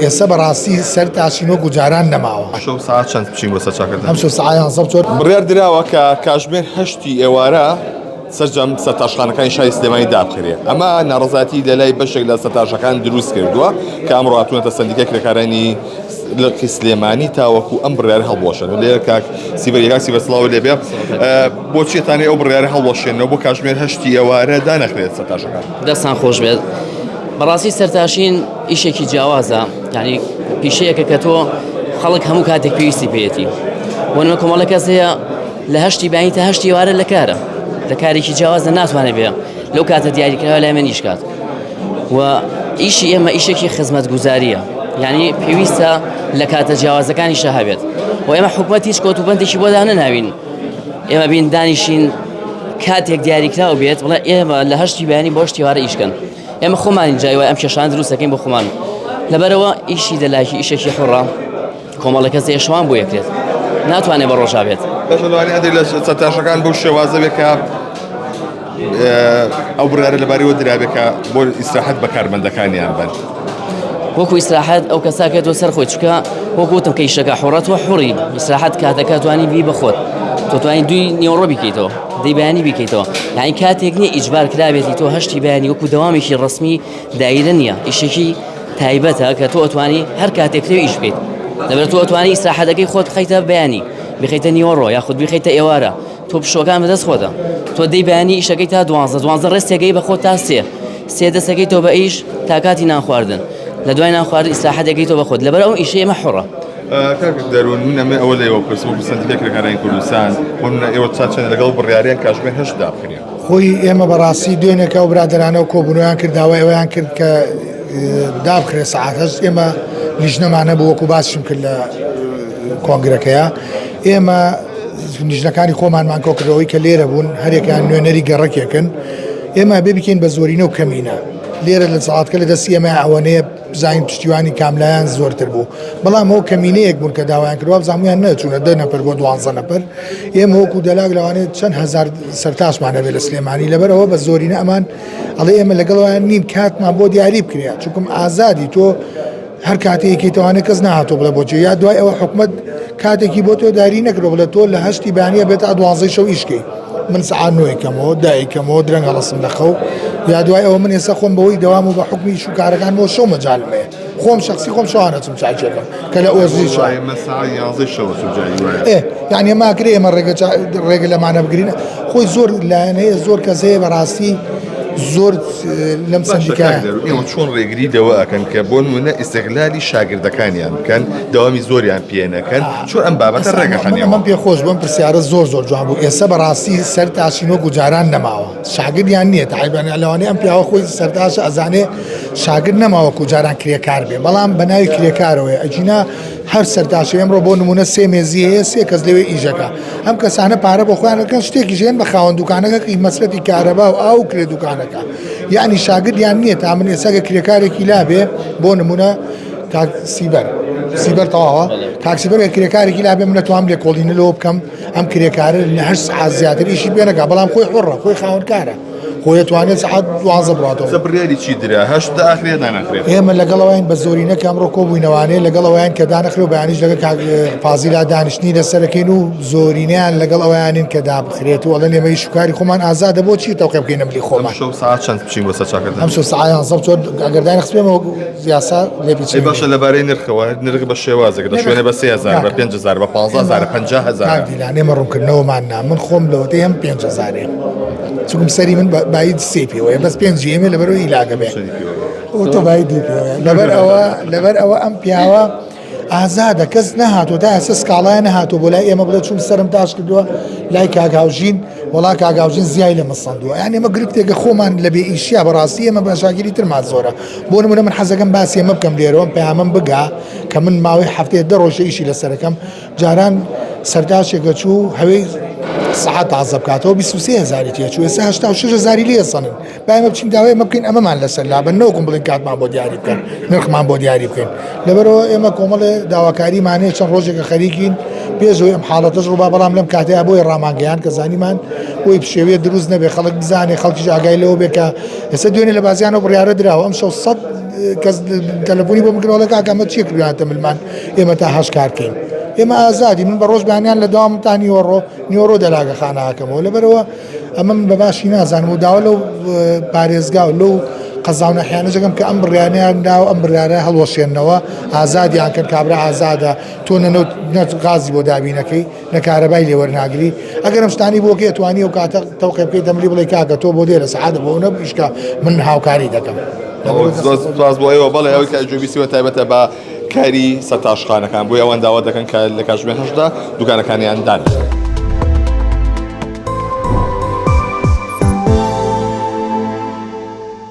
ئێستا بەڕاستی سەر تاشین وەکو جاران نەماوە. ئەمشەو سەعات چەند بچین بۆ سەرچاکردن؟ ئەمشەو سەعات یانزە بچۆ. بڕیار دراوە کە کاژمێر هەشتی ئێوارە سەرجەم سەرتاشخانەکانی شاری سلێمانی دابخرێ، ئەمە ناڕەزایەتی لەلای بەشێک لە سەرتاشەکان دروست کردووە کە ئەمڕۆ هاتوونەتە سەندیکای کرێکارانی لقی سلێمانی تاوەکو ئەم بڕیارە هەڵبوەشێنن. لێرە کاک سیڤەر کاک سیڤەر سڵاوت لێبێ، بۆچی ئەتانەوێ ئەو بڕیارە هەڵوەشێنەوە بۆ کاژمێر هەشتی ئێوارە دانەخرێت سەرتاشەکان؟ دەستان خۆش بێت. بەڕاستی سەرتاشین ئیشێکی جیاوازە یعنی پیشەیەکە کە تۆ خەڵک هەموو کاتێک پێویستی پێیەتی بۆ نمە کۆمەڵە کەس هەیە لە هەشتی بانی تا هەشتی ئێوارە لە کارە لە کارێکی جیاوازە ناتوانێت بێ لەو کاتە دیاریکراوە لای من ئیش کات و ئیشی ئێمە ئیشێکی خزمەتگوزاریە یعنی پێویستە لە کاتە جیاوازەکانیشە هەبێت و ئێمە حکومەت هیچ کۆتوبەندێکی بۆ دانەناوین ئێمە بین دانیشین کاتێک دیاریکراو بێت بڵێ ئێمە لە هەشتی بەیانی بۆ هەشتی ئێوارە ئیشکەن ئێمە خۆمانین جای وای ئەم کێشان دروست دەکەین بۆ خۆمان لەبەرەوە ئیشی دەلاکی ئیشێکی حوڕە کۆمەڵە کەس شەوان بۆ یەکرێت ناتوانێت بە ڕۆژا بێت. باشە لەوانەیە هەندێک لە سەرتاشەکان بەو شێوازە بێت کە ئەو بڕیارە لەبارەیەوە درابێت کە بۆ ئیسراحەت بە کارمەندەکانیان بن. وەکو ئیسراحەت ئەو کەسا کە تۆ سەر خۆی چکە وەکو وتم کە ئیشەکە حوڕە تۆ حوڕی ئیسراحەت کاتەکە توانی بی بە خۆت تۆ توانی دوی نیوەڕۆ بیکەیتەوە دەی بەیانی بیکەیتەوە یعنی کاتێک نییە ئیجبار کرابێتی تۆ هەشتی بەیانی وەکو دەوامێکی ڕەسمی دایرە نییە ئیشێکی تایبەتە کە تۆ ئەتوانی هەر کاتێک تێ ئیش بکەیت لەبەر تۆ ئەتوانی ئیسراحەتەکەی خۆت بخەیتە بەیانی بخەیتە نیوەڕۆ یاخود بخەیتە ئێوارە تۆ پشووەکان بەدەست خۆتە تۆ دەی بەیانی ئیشەکەی تا دوانزە دوانزە ڕێستێکەی بە خۆت تا سێ سێ دەسەکەی تۆ بە ئیش تا کاتی نان خواردن لە دوای نان خواردن ئیسراحەتێکەی تۆ بە خۆت لەبەر ئەو ئیشەی ئێمە حوڕە. کاک دەروون من ئەمێ ئەوە لە ئێوە بپرسم وەکو سەندیکای کرێکارانی کوردستان بۆ نمونە ئێوە تا چەند لەگەڵ بڕیارەیان کاتژمێر هەشت دابخرێن؟ خۆی ئێمە بەڕاستی دوێنێکە ئەو برادەرانە و کۆبوونەوەیان کرد داوای ئەوەیان کرد کە دابخرێ سەعات هەشت ئێمە لیژنەمان هەبوو وەکو باسیشم کرد لە کۆنگرەکەیە ئێمە لیژنەکانی خۆمانمان کۆکردەوەی کە لێرە بوون هەرێکیان نوێنەری گەڕەکێکن ئێمە بێ بکەین بە زۆرینە و کەمینە لێرە لە سەعاتکە لە دەستی ئێمە ئەوەنەیە بزانین پشتیوانی کاملایان زۆرتر بوو بەڵام ئەو کەمینەیەک بوون کە داوایان کردوە بزانیان نەچوونە دە نەفەر بۆ دوانزە نەفەر ئێمە وەکو دەلاک لەوانەیە چەند هەزار سەرتاشمان هەبێت لە سلێمانی لەبەرەوە بە زۆرینە ئەمان ئەڵێ ئێمە لەگەڵوان نین کاتمان بۆ دیاری بکرێت چونکم ئازادی تۆ هەر کاتێکی تەوانێت کەس نهاتۆ بڵێ بۆچی یا دوای ئەوە حکومت کاتێکی بۆ تۆ داری نەکرۆ بڵێ تۆ لە هەشتی بەیانە بێت تا دوانزەی شەو ئیشکەی من سەعات نۆی کەمەوە دایکەمەوە درەنگ هەڵسم لە خەو یا دوای ئەوە من ئێستا خۆم بەوەی دەوام و بە حکمی شوکارەکان بۆ شەو مەجالم هەیە خۆم شخصی خۆم شەوانە چم چاکێکم کە لە ئۆزی یعنی ماکرێ ئێمە ڕێگە ڕێگە لەمانە بگرین خۆی زۆر لایەن هەیە زۆر کەس هەیە بەڕاستی زۆر لەم سەندیکا ئێوە چۆن ڕێگری لەوە ئەکەن کە بۆ نمونە ئیسیغلالی شاگردەکانیان بکەن دەوامی زۆریان پێ نەکەن چۆن ئەم بابەتە ڕێگەخەن من پێ خۆش بم پرسیارە زۆر زۆر جوان بوو ئێستا بەڕاستی سەر تاشین وەکو جاران نەماوە شاگردیان نییە تایبەت لەوانەیە ئەم پیاوە خۆی سەرتاشە ئەزانێ شاگرد نەماوە وەکو جاران کرێکار بێ بەڵام بە ناوی کرێکارەوەیە ئەگینا هەر سەرتاشە ئەمڕۆ بۆ نمونە سێ مێزی هەیە سێ کەس لەوێ ئیشەکە ئەم کەسانە پارە بۆ خۆیان دەکەن شتێکیش هێن بە خاوەن دوکانەکە قی مەسرەفی کارەبا و ئاو و کرێ دوکانەکە یعنی شاگردیان نییە تا من ئێستا کە کرێکارێکی لابێ بۆ نمونە کاک سیبەر سیبەر تەواوە کاک سیبەر کە کرێکارێکی لابێ من دەتوانم لێکۆڵینە لەوە بکەم ئەم کرێکارە لە هەشت سەعات زیاتر ئیشی پێ نەکا بەڵام خۆی حوڕە خۆی خاوەنکارە خۆی دەتوانێت سەعات دوانزە بڕاتەوە. سە بڕیاری چی درا هەشت داخرێ داناخرێت؟ ئێمە لەگەڵ ئەوەین بە زۆرینە کە ئەمڕۆ کۆبووینەوانێ لەگەڵ ئەوەیان کە دانەخرێ و بەیانیش لەگەڵ کاک فازیلا دانیشتنی لەسەرەکەین و زۆرینەیان لەگەڵ ئەوەیانین کە دابخرێت و ئەڵێن ئێمە ئیش و کاری خۆمان ئازادە بۆچی تەوقێ بکەینە ملی خۆمان. ئەمشەو سەعات چەند بچین بۆ سەر چاکردن؟ ئەمشەو سەعات یانزە بچۆ ئەگەر داینەخستبێ ئێمە یاسا لێپێچینەوە. ئەی باشە لەبارەی نرخەوە نرخ بە شێوازێک لە شوێنێ بە 3000 بە 5000 بە 15000 50000 کاک دیلان ئێمە ڕوونکردنەوەمان نا من خۆم لەوەتەی هەم 5000 چونکم سەری من بایی سێ پێوەیە بەس پێنجی ئێمە لەبەرەوە ئیلاگە بێ تۆ بایی دوو پێوەیە لەبەر ئەوە لەبەر ئەوە ئەم پیاوە ئازادە کەس نەهاتوو تا ئێستا سکاڵای نەهاتوو بۆ لای ئێمە بڵێ چوم سەرم تاش کردووە لای کاک هاوژین وەڵا کاک هاوژین زیای لە من سەندووە یان ئێمە گرفتێکە خۆمان لە بێ ئیشیا بەڕاستی ئێمە بەشاگیری ترمان زۆرە بۆ نمونە من حەزەکەم باسی ئێمە بکەم لێرەوە پەیامم بگا کە من ماوەی هەفتەیە دە ڕۆژە ئیشی لەسەرەکەم جاران سەرتاشێکە چوو هەوێی سەعات تازە بکاتەوە 23 هزاری تێچوو ئێستا 86 هزاری لێ سەنن با ئێمە بچین داوای ئەمە بکەین ئەمەمان لەسەر لابەن نەوەکم بڵێن کاتمان بۆ دیاری بکەن نرخمان بۆ دیاری بکەین لەبەرەوە ئێمە کۆمەڵێ داواکاریمان هەیە چەند ڕۆژێکە خەریکین پێشەوەی ئەم حاڵەتەش ڕووبا بەڵام لەم کاتەیە بۆی ڕامانگەیان کە زانیمان بۆی پشێویە دروست نەبێ خەڵک بزانێ خەڵکیش ئاگای لەوە بێ کە ئێستا دوێنێ لە بازیانەوە بڕیارە دراوە ئەم شەو سەد کەس تەلەفۆنی بۆ بکرەوە کاکە ئەمە چیە کردویانتە ملمان ئێمە تا هەشت کارکەین ئێمە ئازادی من بە ڕۆژ بەیانیان لە داوام تا نیوەڕۆ نیوەڕۆ دەلاگە خانەکەمەوە لەبەرەوە ئەمە من بە باشی نازانم و داوا لەو پارێزگا و لەو قەزا و ناحیانەش دەکەم کە ئەم بڕیانەیان داوە ئەم بڕیارە هەڵوەشێنەوە ئازادیان کەن کابرا ئازادە تۆ نە نەوت نە غازی بۆ دابینەکەی نە کارەبای لێ وەرناگری ئەگەر ئەم شتانی بۆ کەی توانی ئەو کاتە تەوقێ بکەی دەملی بڵێ کاکە تۆ بۆ دێ لە سەعاتە بۆ نە ئیشکا من هاوکاری دەکەم. زۆر سوپاس بۆ ئێوە بەڵێ ئەوەی کە گوێبیستیوە تایبەتە بە کاری سەرتاشخانەکان بۆیە ئەوان داوا دەکەن کە لە کاتژمێر هەشتدا دوکانەکانیان دانەخرێن.